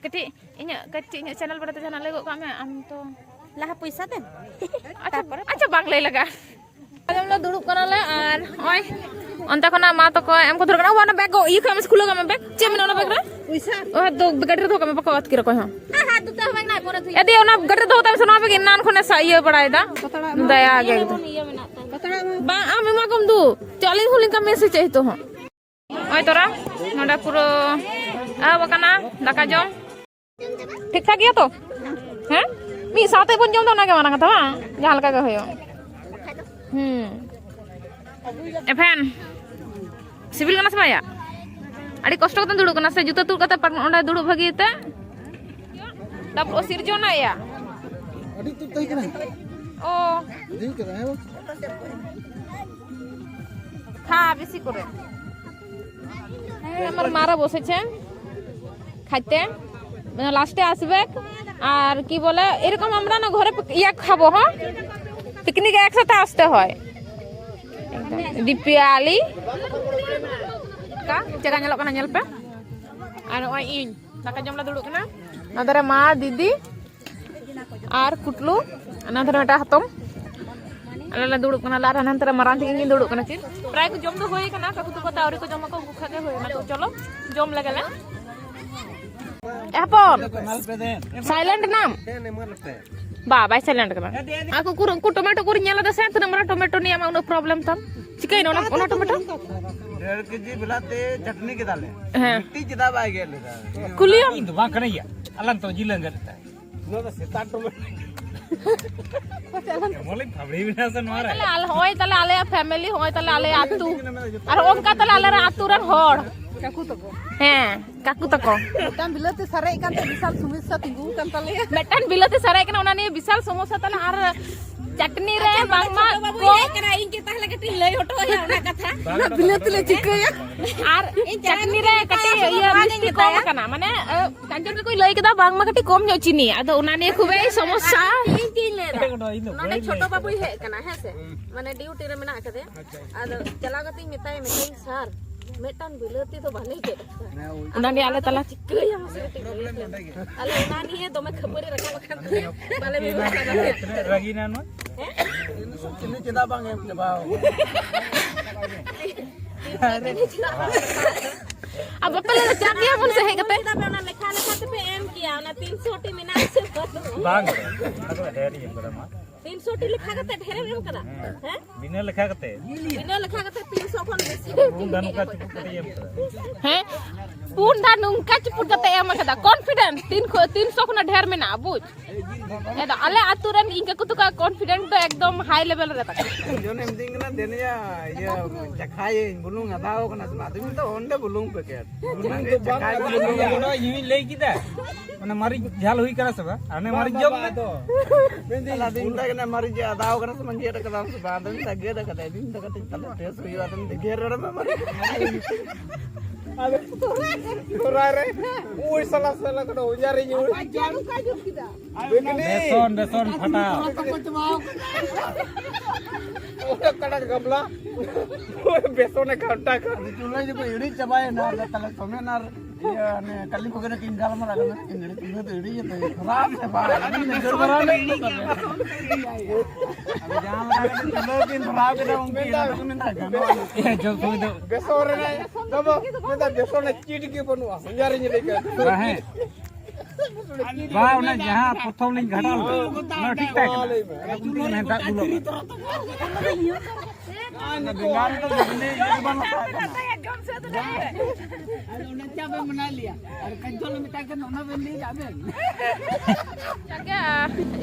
ᱠᱟᱹᱴᱤᱡ ᱤᱧᱟᱹᱜ, ᱠᱟᱹᱴᱤᱡ ᱤᱧᱟᱹᱜ ᱪᱮᱱᱮᱞ ᱵᱟᱨᱮᱛᱮ ᱡᱟᱦᱟᱱᱟᱜ ᱞᱟᱹᱭ ᱜᱚᱫ ᱠᱟᱜ ᱢᱮ, ᱟᱢ ᱛᱚ᱾ ᱞᱟᱦᱟ ᱯᱚᱭᱥᱟ ᱛᱮ? ᱟᱪᱪᱷᱟ, ᱛᱟᱨᱯᱚᱨᱮ? ᱟᱪᱪᱷᱟ, ᱵᱟᱝ ᱞᱟᱹᱭ ᱞᱟᱜᱟᱜᱼᱟ᱾ ᱟᱞᱮ ᱫᱚ ᱫᱩᱲᱩᱵ ᱠᱟᱱᱟᱞᱮ ᱟᱨ ᱱᱚᱜᱼᱚᱭ ᱚᱱᱛᱮ ᱠᱷᱚᱱᱟᱜ ᱢᱟ ᱛᱟᱠᱚ ᱮᱢ ᱠᱚ ᱫᱷᱩᱨᱟᱹᱣ ᱠᱟᱱᱟ᱾ ᱚᱱᱟ ᱵᱮᱜᱽ ᱠᱚ ᱤᱭᱟᱹ ᱠᱷᱚᱱ ᱮᱢ ᱠᱷᱩᱞᱟᱹᱣ ᱠᱟᱜ ᱢᱮ, ᱵᱮᱜᱽ᱾ ᱪᱮᱫ ᱢᱮᱱᱟᱜᱼᱟ ᱚᱱᱟ ᱵᱮᱜᱽ ᱨᱮ? ᱯᱚᱭᱥᱟ᱾ ᱚ, ᱫᱚ ᱜᱟᱹᱰᱤ ᱨᱮ ᱫᱚᱦᱚ ᱠᱟᱜ ᱢᱮ, ᱵᱟᱠᱚ ᱟᱹᱛᱠᱤᱨ ᱚᱠᱚᱭ ᱦᱚᱸ᱾ ᱦᱮᱸ, ᱦᱮᱸ, ᱫᱩ ᱛᱟᱦᱮᱸ ᱵᱟᱝ ᱱᱟ, ᱯᱚᱨᱮ ᱫᱷᱩᱭ᱾ ᱮ ᱫᱤ, ᱚᱱᱟ ᱜᱟᱹᱰᱤ ᱨᱮ ᱫᱚᱦᱚ ᱛᱟᱭ ᱢᱮ ᱥᱮ, ᱱᱚᱣᱟ ᱵᱮᱜᱽ ᱮᱱᱟᱱ ᱠᱷᱚᱱᱮ ᱥᱟ-, ᱤᱭᱟᱹ ᱵᱟᱲᱟᱭᱮᱫᱟ᱾ ᱫᱟᱭᱟ ᱜᱮ ᱮᱠᱫᱚᱢ᱾ ᱤᱭᱟᱹ ᱢᱮᱱᱟᱜ ᱛᱟᱭ᱾ ᱵᱟᱝ, ᱟᱢ ᱮᱢᱟ ᱠᱚᱢ ᱫᱩ᱾ ᱪᱚ, ᱟᱹᱞᱤᱧ ᱦᱚᱸ ᱞᱤᱧ ᱠᱟᱹᱢᱤᱭᱟ ᱥᱮ ᱪᱮᱫ ᱱᱤᱛᱚᱜ ᱦᱚᱸ? ᱱᱚᱜᱼᱚᱭ ᱛᱚᱨᱟ ᱱᱚᱰᱮ ᱯᱩᱨᱟᱹ ᱮᱦᱚᱵ ᱟᱠᱟᱱᱟ ᱫᱟᱠᱟ ᱡᱚᱢ᱾ ᱴᱷᱤᱠ ᱴᱷᱟᱠ ᱜᱮᱭᱟ ᱛᱚ? ᱦᱮᱸ? ᱢᱤᱫ ᱥᱟᱶᱛᱮ ᱵᱚᱱ ᱡᱚᱢ ᱫᱟ, ᱚᱱᱟ ᱜᱮ ᱢᱟᱨᱟᱝ ᱠᱟᱛᱷᱟ ᱵᱟᱝ? ᱡᱟᱦᱟᱸ ᱞᱮᱠᱟ ᱜᱮ ᱦᱩᱭᱩᱜ᱾ ᱦᱩᱸ᱾ ᱮᱵᱷᱮᱱ, ᱥᱤᱵᱤᱞ ᱠᱟᱱᱟ ᱥᱮ ᱵᱟᱝ ᱭᱟ? ᱟᱹᱰᱤ ᱠᱚᱥᱴᱚ ᱠᱟᱛᱮᱢ ᱫᱩᱲᱩᱵ ᱠᱟᱱᱟ ᱥᱮ? ᱡᱩᱛᱟᱹ ᱛᱩᱫ ᱠᱟᱛᱮ ᱯᱟᱨ-, ᱚᱸᱰᱮ ᱫᱩᱲᱩᱵ ᱵᱷᱟᱹᱜᱤ ᱛᱮ᱾ ᱛᱟᱯᱚᱨ ᱚ ᱥᱤᱨᱡᱚᱱᱟᱭᱟ᱾ ᱟᱹᱰᱤ ᱩᱛᱟᱹᱨ ᱛᱟᱦᱮᱸ ᱠᱟᱱᱟ᱾ ᱚ᱾ ᱦᱤᱲᱤᱧ ᱠᱮᱫᱟ, ᱦᱮᱸ ᱵᱟᱝ? খা বেশি করে। হ্যাঁ, আমার মারা বসেছে খাইতে, মানে, লাস্টে আসবে। আর কি বলে, এরকম আমরা না ঘরে পিক-, ইয়া খাবো, হ্যাঁ, পিকনিকে একসাথে আসতে হয়। একদম। ᱫᱤᱯᱤᱭᱟ ᱟᱞᱤ᱾ ᱚᱠᱟ ᱪᱮᱫᱠᱟ ᱧᱮᱞᱚᱜ ᱠᱟᱱᱟ ᱧᱮᱞ ᱯᱮ᱾ ᱟᱨ ᱱᱚᱜᱼᱚᱭ ᱤᱧ ᱫᱟᱠᱟ ᱡᱚᱢ ᱞᱮ ᱫᱩᱲᱩᱵ ᱠᱟᱱᱟ᱾ ᱱᱚᱣᱟ ᱫᱷᱟᱨᱮ ᱢᱟ, ᱫᱤᱫᱤ ᱟᱨ ᱠᱩᱴᱞᱩ, ᱚᱱᱟ ᱫᱷᱟᱨᱮ ᱢᱤᱫᱴᱟᱝ ᱦᱟᱛᱚᱢ᱾ ᱟᱞᱮ ᱞᱮ ᱫᱩᱲᱩᱵ ᱠᱟᱱᱟ, ᱟᱨ ᱦᱟᱱᱛᱮ ᱨᱮ ᱢᱟᱨᱟᱝ ᱛᱟᱹᱠᱤᱱ ᱠᱤᱱ ᱫᱩᱲᱩᱵ ᱠᱟᱱᱟ᱾ ᱪᱮᱫ ᱯᱨᱟᱭ ᱠᱚ ᱡᱚᱢ ᱫᱚ ᱦᱩᱭ ᱠᱟᱱᱟ, ᱠᱟᱠᱩ ᱛᱟᱠᱚ ᱛᱮ ᱟᱹᱣᱨᱤ ᱠᱚ ᱡᱚᱢᱟ ᱠᱚ, ᱩᱱᱠᱩ ᱠᱷᱟᱡ ᱜᱮ ᱦᱩᱭ ᱠᱟᱱᱟ᱾ ᱛᱚ ᱪᱚᱞᱚ ᱡᱚᱢ ᱞᱮᱜᱮ ᱞᱮ᱾ ᱮ ᱦᱚᱯᱚᱱ, silent ᱱᱟᱢ? ᱵᱟ, ᱵᱟᱭ silent ᱠᱟᱱᱟ᱾ ᱟᱠᱚ ᱠᱩᱨ-, ᱩᱱᱠᱩ ᱴᱚᱢᱮᱴᱳ ᱠᱚᱨᱮ ᱧᱮᱞ ᱟᱫᱟ ᱥᱮ, ᱛᱤᱱᱟᱹᱜ ᱢᱟᱨᱟᱝ ᱴᱚᱢᱮᱴᱳ ᱱᱤᱭᱟᱹ ᱟᱢᱟᱜ ᱩᱱᱟᱹᱜ problem ᱛᱟᱢ? ᱪᱤᱠᱟᱹᱭᱮᱱᱟ ᱚᱱᱟ, ᱚᱱᱟ ᱴᱚᱢᱮᱴᱳ? ᱰᱮᱲ ᱠᱮᱡᱤ ᱵᱤᱞᱟᱛᱤ ᱪᱟᱴᱱᱤ ᱠᱮᱫᱟᱞᱮ᱾ ᱦᱮᱸ᱾ ᱢᱤᱫᱴᱤᱡ ᱪᱮᱫᱟᱜ ᱵᱟᱭ ᱜᱮᱫ ᱞᱮᱫᱟ? ᱠᱩᱞᱤᱭᱚᱢ᱾ ᱤᱧ ᱫᱚ ᱵᱟᱝ ᱠᱟᱱᱟᱭᱟ, ᱟᱞᱟᱝ ᱛᱚ ᱡᱤᱞ ᱞᱟᱝ ᱜᱮᱫ ᱮᱫᱟ᱾ ᱱᱚᱣᱟ ᱫᱚ ᱥᱮᱛᱟ ᱴᱚᱢᱮᱴᱳ᱾ ᱮᱢᱚᱱᱤᱧ ᱯᱷᱟᱵᱽᱲᱤ ᱢᱮᱱᱟᱜᱼᱟ ᱥᱮ ᱱᱚᱣᱟ ᱨᱮ? ᱛᱟᱦᱞᱮ ᱟᱞᱮ, ᱦᱚᱸᱜᱼᱚᱭ ᱛᱟᱦᱞᱮ ᱟᱞᱮᱭᱟᱜ family, ᱦᱚᱸᱜᱼᱚᱭ ᱛᱟᱦᱞᱮ ᱟᱞᱮᱭᱟᱜ ᱟᱹᱛᱩ᱾ ᱟᱨ ᱦᱚᱸᱜᱼᱚ ᱱᱚᱝᱠᱟ ᱛᱟᱦᱞᱮ ᱟᱞᱮ ᱨᱮᱱ ᱟᱹᱛᱩ ᱨᱮᱱ ᱦᱚᱲ᱾ ᱠᱟᱠᱩ ᱛᱟᱠᱚ᱾ ᱦᱮᱸ, ᱠᱟᱠᱩ ᱛᱟᱠᱚ᱾ ᱢᱤᱫᱴᱟᱝ ᱵᱤᱞᱟᱹᱛᱤ ᱥᱟᱨᱮᱡ ᱠᱟᱱᱛᱮ ᱵᱤᱥᱟᱞ ᱥᱚᱢᱚᱥᱥᱟ ᱛᱤᱸᱜᱩ ᱠᱟᱱ ᱛᱟᱞᱮᱭᱟ᱾ ᱢᱤᱫᱴᱟᱝ ᱵᱤᱞᱟᱹᱛᱤ ᱥᱟᱨᱮᱡ ᱠᱟᱱᱟ, ᱚᱱᱟ ᱱᱤᱭᱮ ᱵᱤᱥᱟᱞ ᱥᱚᱢᱚᱥᱥᱟ ᱛᱟᱞᱮ᱾ ᱟᱨ ᱪᱟᱴᱱᱤ ᱨᱮ ᱟᱪᱪᱷᱟ, ᱵᱟᱝᱢᱟ ᱪᱷᱳᱴᱳ ᱵᱟᱹᱵᱩ ᱠᱚ ᱦᱮᱡ ᱠᱟᱱᱟ, ᱤᱧ ᱜᱮ ᱛᱟᱦᱞᱮ ᱠᱟᱹᱴᱤᱡ ᱞᱟᱹᱭ ᱦᱚᱴᱚ ᱟᱭᱟ ᱚᱱᱟ ᱠᱟᱛᱷᱟ᱾ ᱚᱱᱟ ᱵᱤᱞᱟᱹᱛᱤ ᱞᱮ ᱪᱤᱠᱟᱹᱭᱟ? ᱟᱨ ᱤᱧ ᱪᱟᱴᱱᱤ ᱨᱮ ᱠᱟᱹᱴᱤᱡ ᱤᱭᱟᱹ ᱢᱤᱥᱴᱤ ᱠᱚᱢ ᱟᱠᱟᱱᱟ, ᱢᱟᱱᱮ, ᱠᱟᱧᱪᱚᱱ ᱜᱮᱠᱚ ᱞᱟᱹᱭ ᱠᱮᱫᱟ ᱵᱟᱝᱢᱟ ᱠᱟᱹᱴᱤᱡ ᱠᱚᱢ ᱧᱚᱜ ᱪᱤᱱᱤ, ᱟᱫᱚ ᱚᱱᱟ ᱱᱤᱭᱮ ᱠᱷᱩᱵᱮᱭ ᱥᱚᱢᱚᱥᱥᱟ᱾ ᱤᱧ ᱪᱮᱫ ᱤᱧ ᱞᱟᱹᱭ ᱮᱫᱟ? ᱱᱚᱰᱮ ᱪᱷᱳᱴᱳ ᱵᱟᱹᱵᱩᱭ ᱦᱮᱡ ᱠᱟᱱᱟ, ᱦᱮᱸ ᱥᱮ? ᱢᱟᱱᱮ duty ᱨᱮ ᱢᱮᱱᱟᱜ ᱟᱠᱟᱫᱮᱭᱟ᱾ ᱟᱫᱚ ᱪᱟᱞᱟᱣ ᱠᱟᱛᱮᱧ ᱢᱮᱛᱟᱭᱟ, ᱢᱮᱛᱟᱭᱟᱹᱧ, "ᱥᱟᱨ, ᱢᱤᱫᱴᱟᱝ ᱵᱤᱞᱟᱹᱛᱤ ᱫᱚ ᱵᱟᱞᱮ ᱜᱮᱫ ᱟᱠᱟᱫᱟ᱾ ᱚᱱᱟ ᱱᱤᱭᱮ ᱟᱞᱮ ᱛᱟᱞᱟ ᱪᱤᱠᱟᱹᱭᱟ ᱢᱟᱥᱮ ᱠᱟᱹᱴᱤᱡ ᱞᱟᱹᱭ ᱯᱮ?" ᱟᱞᱮ ᱚᱱᱟ ᱱᱤᱭᱮ ᱫᱚᱢᱮ ᱠᱷᱟᱹᱯᱟᱹᱨᱤ ᱨᱟᱠᱟᱵ ᱟᱠᱟᱱ ᱛᱟᱞᱮᱭᱟ᱾ ᱵᱟᱞᱮ ᱵᱮᱵᱚᱥᱛᱷᱟ ᱫᱟᱲᱮᱭᱟᱜ ᱠᱟᱱᱟ᱾ ᱨᱟᱹᱜᱤ ᱱᱟ ᱱᱚᱣᱟ? ᱦᱮᱸ? ᱪᱤᱱᱤ ᱪᱮᱫᱟᱜ ᱵᱟᱝ ᱮᱢ ᱪᱟᱵᱟᱣ? ᱪᱤᱱᱤ ᱪᱮᱫᱟᱜ ᱵᱟᱝ ᱮᱢ ᱪᱟᱵᱟᱣ? ᱟᱨ ᱵᱟᱯᱮ ᱞᱟᱹᱭᱫᱟ ᱪᱟ ᱜᱮᱭᱟ ᱵᱚᱱ ᱥᱮ ᱦᱮᱡ ᱠᱟᱛᱮ? ᱪᱮᱫᱟᱜ ᱯᱮ ᱚᱱᱟ ᱞᱮᱠᱷᱟ ᱞᱮᱠᱷᱟ ᱛᱮᱯᱮ ᱮᱢ ᱠᱮᱭᱟ? ᱚᱱᱟ ᱛᱤᱱᱥᱚ ᱴᱤ ᱢᱮᱱᱟᱜᱼᱟ ᱥᱮ ᱵᱟᱹᱱᱩᱜᱼᱟ? ᱵᱟᱝ, ᱚᱱᱟ ᱫᱚ ᱰᱷᱮᱨ ᱤᱧ ᱮᱢ ᱠᱟᱫᱟ ᱢᱟ᱾ ᱛᱤᱱ ᱥᱚ ᱴᱤ ᱞᱮᱠᱷᱟ ᱠᱟᱛᱮ ᱰᱷᱮᱨᱮᱢ ᱮᱢ ᱠᱟᱫᱟ? ᱦᱮᱸ? ᱵᱤᱱᱟᱹ ᱞᱮᱠᱷᱟ ᱠᱟᱛᱮ᱾ ᱵᱤᱱᱟᱹ ᱞᱮᱠᱷᱟ ᱠᱟᱛᱮ ᱛᱤᱱ ᱥᱚ ᱠᱷᱚᱱ ᱵᱮᱥᱤ ᱜᱮ ᱯᱩᱱ ᱫᱷᱟᱣ ᱱᱚᱝᱠᱟ ᱪᱩᱯᱩᱫ ᱠᱟᱛᱮ ᱮᱢ ᱠᱟᱫᱟ᱾ ᱦᱮᱸ? ᱯᱩᱱ ᱫᱷᱟᱣ ᱱᱚᱝᱠᱟ ᱪᱩᱯᱩᱫ ᱠᱟᱛᱮ ᱮᱢ ᱠᱟᱫᱟ᱾ ᱠᱚᱱᱯᱷᱤᱰᱮᱱᱥ ᱛᱤᱱ ᱠᱷᱚ-, ᱛᱤᱱ ᱥᱚ ᱠᱷᱚᱱᱟᱜ ᱰᱷᱮᱨ ᱢᱮᱱᱟᱜᱼᱟ, ᱵᱩᱡᱽ? ᱮᱫᱟ, ᱟᱞᱮ ᱟᱹᱛᱩ ᱨᱮᱱ ᱤᱧ ᱠᱟᱠᱩ ᱛᱟᱠᱚᱣᱟᱜ ᱠᱚᱱᱯᱷᱤᱰᱮᱱᱥ ᱫᱚ ᱮᱠᱫᱚᱢ ᱦᱟᱭ ᱞᱮᱵᱮᱞ ᱨᱮ ᱛᱟᱠᱚ᱾ ᱡᱚᱱᱮ ᱢᱤᱛᱟᱹᱧ ᱠᱟᱱᱟ, "ᱫᱮᱱᱭᱟ, ᱤᱭᱟᱹ, ᱪᱟᱠᱷᱟᱭᱟᱹᱧ, ᱵᱩᱞᱩᱝ ᱟᱫᱟᱣ ᱠᱟᱱᱟ ᱥᱮ ᱵᱟᱝ?" ᱟᱫᱚᱧ ᱢᱮᱛᱟᱭᱟ, "ᱚᱸᱰᱮ ᱵᱩᱞᱩᱝ ᱯᱮᱠᱮᱴ᱾ ᱚᱱᱟ ᱜᱮ ᱪᱟᱠᱷᱟᱭ ᱵᱩᱞᱩᱝ ᱟᱫᱟᱣ ᱠᱟᱱᱟ ᱥᱮ ᱵᱟᱝ?" ᱚᱱᱟ ᱤᱧ ᱞᱟᱹᱭ ᱠᱮᱫᱟ, ᱚᱱᱟ ᱢᱟᱹᱨᱤᱪ ᱡᱷᱟᱞ ᱦᱩᱭ ᱠᱟᱱᱟ ᱥᱮ ᱵᱟᱝ? ᱟᱨ ᱚᱱᱮ ᱢᱟᱹᱨᱤᱪ ᱡᱚᱢ ᱢᱮ᱾ ᱟᱫᱚ ᱢᱮᱱᱫᱟᱹᱧ, ᱛᱟᱦᱞᱮ ᱟᱫᱚᱧ ᱢᱮᱛᱟᱭ ᱠᱟᱱᱟ, "ᱢᱟᱹᱨᱤᱪ ᱟᱫᱟᱣ ᱠᱟᱱᱟ ᱥᱮ ᱵᱟᱝ, ᱜᱮᱫ ᱟᱠᱟᱫᱟᱢ ᱥᱮ ᱵᱟᱝ?" ᱟᱫᱚᱧ ᱢᱮᱛᱟᱭᱟ, "ᱜᱮᱫ ᱟᱠᱟᱫᱟᱹᱧ᱾" ᱟᱫᱚᱧ ᱢᱮᱛᱟᱭ, "ᱠᱟᱹᱴᱤᱡ ᱛᱟᱦᱞᱮ ᱴᱮᱥᱴ ᱦᱩᱭᱩᱜᱼᱟ?" ᱟᱫᱚᱧ ᱢᱮᱛᱟᱭᱟ, "ᱜᱮᱫ ᱨᱚᱲ ᱢᱮ ᱢᱟᱹᱨᱤᱪ᱾" ᱟᱫᱚ ᱥᱚᱦᱨᱟᱭ ᱨᱮ, ᱳᱭ ᱥᱟᱞᱟ ᱥᱟᱞᱟ ᱠᱟᱱᱟ, ᱚᱡᱟᱨᱤᱧ ᱳᱭ᱾ ᱵᱮᱥᱚᱱ, ᱵᱮᱥᱚᱱ ᱯᱷᱟᱴᱟ᱾ ᱚᱠᱟᱴᱟᱜ ᱜᱟᱢᱞᱟ? ᱵᱮᱥᱚᱱᱮ ᱜᱷᱟᱱᱴᱟ ᱠᱟᱜ᱾ ᱟᱫᱚ ᱪᱩᱞᱦᱟᱹ ᱡᱚᱠᱷᱚᱱ ᱤᱲᱤᱡ ᱪᱟᱵᱟᱭᱮᱱᱟ, ᱟᱫᱚ ᱛᱟᱦᱞᱮ ᱥᱚᱢᱮᱱ ᱟᱨ ᱤᱭᱟᱹ, ᱚᱱᱮ ᱠᱟᱞᱤ ᱯᱩᱡᱟᱹ ᱨᱮ ᱠᱤᱱ ᱜᱟᱞᱢᱟᱨᱟᱣ ᱠᱟᱱᱟ, ᱤᱧ ᱤᱲᱤᱡ ᱪᱩᱞᱦᱟᱹ ᱫᱚ ᱤᱲᱤᱡ ᱟᱛᱮ ᱠᱷᱟᱨᱟᱯ ᱪᱟᱵᱟ ᱟᱠᱟᱱᱟ᱾ ᱟᱹᱰᱤ ᱱᱚᱡᱚᱨ ᱵᱟᱲᱟ ᱞᱮᱫ ᱠᱚ ᱛᱟᱞᱮ᱾ ᱟᱫᱚ ᱡᱟᱦᱟᱸ ᱞᱮᱠᱟ ᱠᱟᱛᱮ ᱪᱩᱞᱦᱟᱹ ᱠᱤᱱ ᱫᱷᱚᱨᱟᱣ ᱠᱮᱫᱟ, ᱩᱱᱠᱤᱱ ᱟᱫᱚ ᱠᱚ ᱢᱮᱱᱫᱟ, "ᱜᱟᱱᱚᱜᱼᱟ ᱱᱤᱛᱚᱜ ᱡᱚᱢ ᱥᱚᱢᱚᱭ ᱫᱚ?" ᱵᱮᱥᱚᱱ ᱨᱮᱱᱟᱜ, ᱵᱟᱵᱟ, ᱢᱮᱱᱫᱟ, "ᱵᱮᱥᱚᱱ ᱨᱮ ᱪᱤᱴ ᱜᱮ ᱵᱟᱹᱱᱩᱜᱼᱟ, ᱦᱚᱧᱦᱟᱨᱤᱧ ᱞᱟᱹᱭ ᱠᱮᱫᱟ, ᱵᱮᱥᱚᱱ ᱵᱟᱝ, ᱦᱮᱸ᱾ ᱪᱤᱴ ᱜᱮ ᱵᱟᱝ, ᱚᱱᱟ ᱡᱟᱦᱟᱸ ᱯᱨᱚᱛᱷᱚᱢ ᱞᱤᱧ ᱜᱷᱟᱴᱟᱣ ᱞᱮᱫᱟ, ᱚᱱᱟ ᱴᱷᱤᱠ ᱴᱷᱟᱠ ᱢᱟ ᱞᱟᱹᱭ ᱢᱮ᱾ ᱚᱱᱟ ᱠᱚ ᱢᱮᱱ ᱫᱟᱜ ᱫᱩᱞᱚᱜ ᱠᱟᱱᱟ᱾ ᱚᱱᱟ ᱵᱮᱸᱜᱟᱲ ᱫᱚ ᱵᱤᱡᱽᱞᱤ ᱤᱭᱟᱹ ᱫᱚ ᱵᱟᱝ ᱞᱟᱜᱟᱜ ᱠᱟᱱᱟ᱾ ᱟᱫᱚ ᱚᱱᱟ ᱪᱟ ᱵᱮᱱ ᱵᱮᱱᱟᱣ ᱞᱮᱭᱟ᱾ ᱟᱨ ᱠᱟᱡᱚᱞ ᱢᱮᱛᱟᱭ ᱠᱟᱱᱟ, ᱚᱱᱟ ᱵᱮᱱ ᱞᱟᱹᱭ ᱫᱟ ᱟᱵᱮᱱ᱾ ᱴᱷᱤᱠ ᱜᱮᱭᱟ,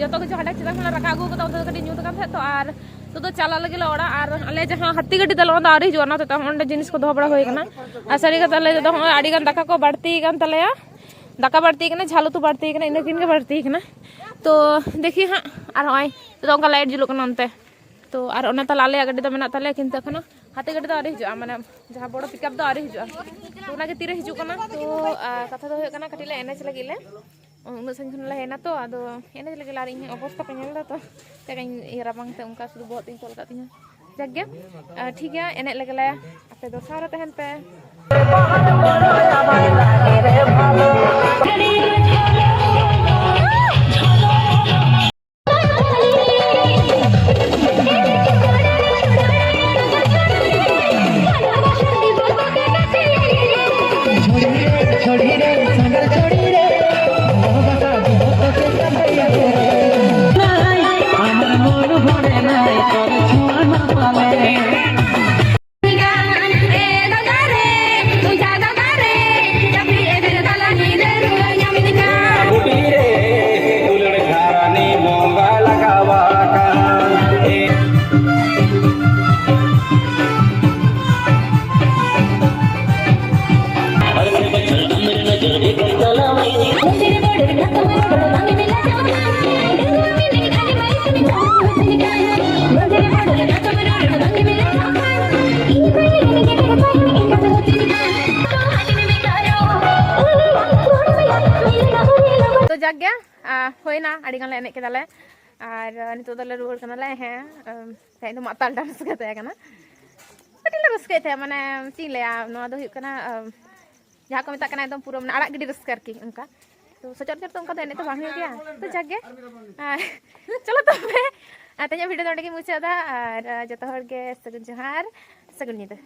ᱡᱚᱛᱚ ᱠᱤᱪᱷᱩ ᱦᱟᱸᱰᱮ ᱪᱮᱛᱟᱱ ᱠᱷᱚᱱ ᱞᱮ ᱨᱟᱠᱟᱵ ᱟᱹᱜᱩ ᱠᱟᱫᱟ, ᱩᱱ ᱛᱮᱫᱚ ᱠᱟᱹᱴᱤᱡ ᱧᱩᱛ ᱠᱟᱱ ᱛᱟᱦᱮᱸᱫ ᱛᱚ, ᱟᱨ ᱱᱤᱛᱚᱜ ᱫᱚ ᱪᱟᱞᱟᱜ ᱞᱟᱹᱜᱤᱫ ᱞᱮ ᱚᱲᱟᱜ᱾ ᱟᱨ ᱟᱞᱮ ᱡᱟᱦᱟᱸ ᱦᱟᱹᱛᱤ ᱜᱟᱹᱰᱤ ᱛᱟᱞᱮ, ᱚᱱᱟ ᱫᱚ ᱟᱹᱣᱨᱤ ᱦᱤᱡᱩᱜᱼᱟ, ᱚᱱᱟ ᱦᱚᱛᱮᱡ ᱛᱮ ᱚᱸᱰᱮ ᱡᱤᱱᱤᱥ ᱠᱚ ᱫᱚᱦᱚ ᱵᱟᱲᱟ ᱦᱩᱭ ᱠᱟᱱᱟ᱾ ᱟᱨ ᱥᱟᱹᱨᱤ ᱠᱟᱛᱷᱟ ᱞᱟᱹᱭ ᱛᱮᱫᱚ, ᱦᱚᱸᱜᱼᱚᱭ ᱟᱹᱰᱤ ᱜᱟᱱ ᱫᱟᱠᱟ ᱠᱚ ᱵᱟᱹᱲᱛᱤ ᱠᱟᱱ ᱛᱟᱞᱮᱭᱟ, ᱫᱟᱠᱟ ᱵᱟᱹᱲᱛᱤ ᱠᱟᱱᱟ, ᱡᱷᱟᱞ ᱩᱛᱩ ᱵᱟᱹᱲᱛᱤ ᱠᱟᱱᱟ, ᱤᱱᱟᱹ ᱠᱤᱱ ᱜᱮ ᱵᱟᱹᱲᱛᱤ ᱠᱟᱱᱟ᱾ ᱛᱚ ᱫᱮᱠᱷᱤ ᱦᱟᱸᱜ, ᱟᱨ ᱦᱚᱸᱜᱼᱚᱭ ᱱᱤᱛᱚᱜ ᱫᱚ ᱚᱱᱠᱟ ᱞᱟᱭᱤᱴ ᱡᱩᱞᱩᱜ ᱠᱟᱱᱟ ᱚᱱᱛᱮ᱾ ᱛᱚ ᱟᱨ ᱚᱱᱟ ᱛᱟᱞᱟ ᱟᱞᱮᱭᱟᱜ ᱜᱟᱹᱰᱤ ᱫᱚ ᱢᱮᱱᱟᱜ ᱛᱟᱞᱮᱭᱟ, ᱠᱤᱱᱛᱩ ᱮᱠᱷᱚᱱᱳ ᱦᱟᱹᱛᱤ ᱜᱟᱹᱰᱤ ᱫᱚ ᱟᱹᱣᱨᱤ ᱦᱤᱡᱩᱜᱼᱟ, ᱢᱟᱱᱮ ᱡᱟᱦᱟᱸ ᱵᱚᱲᱚ ᱯᱤᱠᱟᱯ ᱫᱚ ᱟᱹᱣᱨᱤ ᱦᱤᱡᱩᱜᱼᱟ᱾ ᱛᱚ ᱚᱱᱟᱜᱮ ᱛᱤᱨᱮ ᱦᱤᱡᱩᱜ ᱠᱟᱱᱟ᱾ ᱛᱚ ᱟᱨ ᱠᱟᱛᱷᱟ ᱫᱚ ᱦᱩᱭᱩᱜ ᱠᱟᱱᱟ, ᱠᱟᱹᱴᱤᱡ ᱞᱮ ᱮᱱᱮᱡ ᱞᱟᱹᱜᱤᱫ ᱞᱮ, ᱩᱱᱟᱹᱜ ᱥᱟᱺᱜᱤᱧ ᱠᱷᱚᱱ ᱞᱮ ᱦᱮᱡ ᱮᱱᱟ, ᱛᱚ ᱟᱫᱚ ᱮᱱᱮᱡ ᱞᱟᱹᱜᱤᱫ ᱞᱮ᱾ ᱟᱨ ᱤᱧᱟᱹᱜ ᱚᱵᱚᱥᱛᱟ ᱯᱮ ᱧᱮᱞ ᱮᱫᱟ ᱛᱚ, ᱪᱮᱫ ᱞᱮᱠᱟᱧ ᱤᱭᱟᱹ ᱨᱟᱵᱟᱝ ᱛᱮ ᱚᱱᱠᱟ ᱥᱩᱫᱷᱩ ᱵᱚᱦᱚᱜ ᱛᱤᱧ ᱛᱚᱞ ᱟᱠᱟᱫ ᱛᱤᱧᱟᱹ᱾ ᱡᱟᱠ ᱜᱮ, ᱟᱨ ᱴᱷᱤᱠ ᱜᱮᱭᱟ, ᱮᱱᱮᱡ ᱞᱮᱜᱮ ᱞᱮ, ᱟᱯᱮ ᱫᱚ ᱥᱟᱶ ᱨᱮ ᱛᱟᱦᱮᱱ ᱯᱮ᱾ ᱡᱟᱠ ᱜᱮ, ᱟᱨ ᱦᱩᱭᱱᱟ, ᱟᱹᱰᱤ ᱜᱟᱱ ᱞᱮ ᱮᱱᱮᱡ ᱠᱮᱫᱟᱞᱮ᱾ ᱟᱨ ᱱᱤᱛᱚᱜ ᱫᱚᱞᱮ ᱨᱩᱣᱟᱹᱲ ᱠᱟᱱᱟᱞᱮ᱾ ᱦᱮᱸ, ᱟᱢ, ᱛᱮᱦᱮᱧ ᱫᱚ ᱢᱟᱛᱟᱞ ᱰᱟᱱᱥ ᱜᱮ ᱛᱟᱦᱮᱸ ᱠᱟᱱᱟ᱾ ᱟᱹᱰᱤ ᱞᱮ ᱨᱟᱹᱥᱠᱟᱹᱭᱮᱫ ᱛᱟᱦᱮᱸᱫ, ᱢᱟᱱᱮ ᱪᱮᱫ ᱤᱧ ᱞᱟᱹᱭᱟ, ᱱᱚᱣᱟ ᱫᱚ ᱦᱩᱭᱩᱜ ᱠᱟᱱᱟ, ᱟᱢ, ᱡᱟᱦᱟᱸ ᱠᱚ ᱢᱮᱛᱟᱜ ᱠᱟᱱᱟ ᱮᱠᱫᱚᱢ ᱯᱩᱨᱟᱹ ᱢᱟᱱᱮ ᱟᱲᱟᱜ ᱜᱤᱰᱤ ᱨᱟᱹᱥᱠᱟᱹ ᱟᱨᱠᱤ᱾ ᱚᱱᱠᱟ ᱛᱚ ᱥᱚᱪᱚᱨᱟᱪᱚᱨ ᱫᱚ ᱚᱱᱠᱟ ᱫᱚ ᱮᱱᱮᱡ ᱫᱚ ᱵᱟᱝ ᱦᱩᱭᱩᱜ ᱜᱮᱭᱟ᱾ ᱛᱚ ᱡᱟᱠ ᱜᱮ, ᱟᱨ ᱪᱚᱞᱚ ᱛᱚᱵᱮ, ᱟᱨ ᱛᱮᱦᱮᱧᱟᱜ ᱵᱷᱤᱰᱤᱭᱳ ᱫᱚ ᱚᱸᱰᱮ ᱜᱮᱧ ᱢᱩᱪᱟᱹᱫ ᱮᱫᱟ᱾ ᱟᱨ ᱡᱚᱛᱚ ᱦᱚᱲ ᱜᱮ ᱥᱟᱹᱜᱩᱱ ᱡᱚᱦᱟᱨ, ᱥᱟᱹᱜᱩᱱ ᱧᱤᱫᱟᱹ᱾